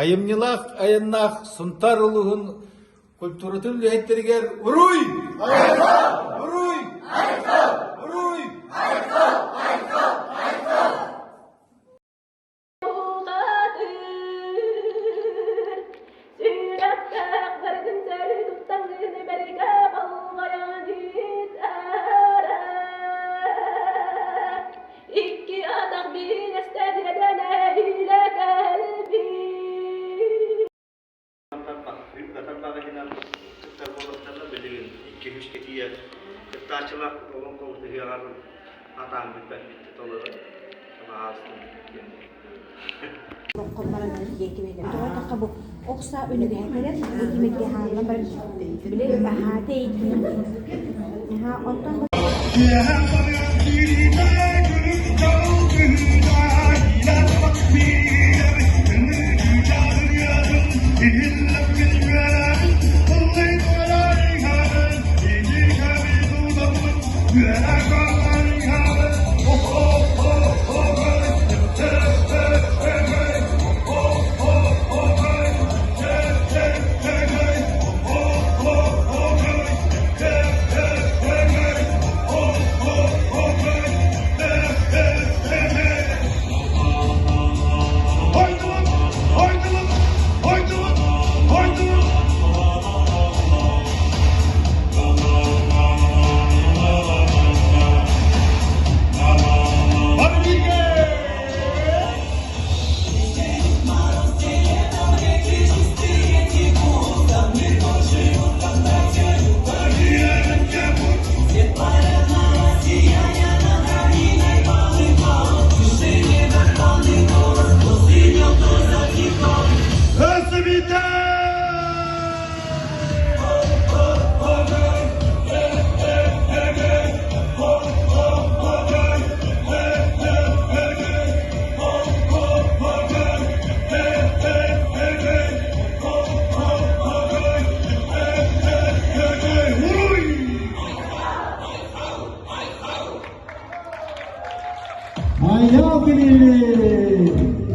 Айымньылаах айаннаах Сунтаар улууһун культуратын үлэһиттэригэр Уруй! Айхал! Уруй! Айхал! Уруй! Айхал! Айхал! Айхал! Сүрэхтээх барытын сөрү туттаҥҥын бэрикэ болҕойон Икки атах биир эстэрдэнэ кэлбит. Батарбаҕыһынан кыттар буолуохтарына билигин икки-үскэ тиийэр кыттааччылар олоҥхобут ыһыаҕар атаан бүппэппит толору аастым диэн. Олоххо баран диэн кимэлэр. Тоҕо эттэххэ бу ох саа үнүгэһэ кэлэн бу тимиргэ хааллан баран били аһаата онтон Айал билили!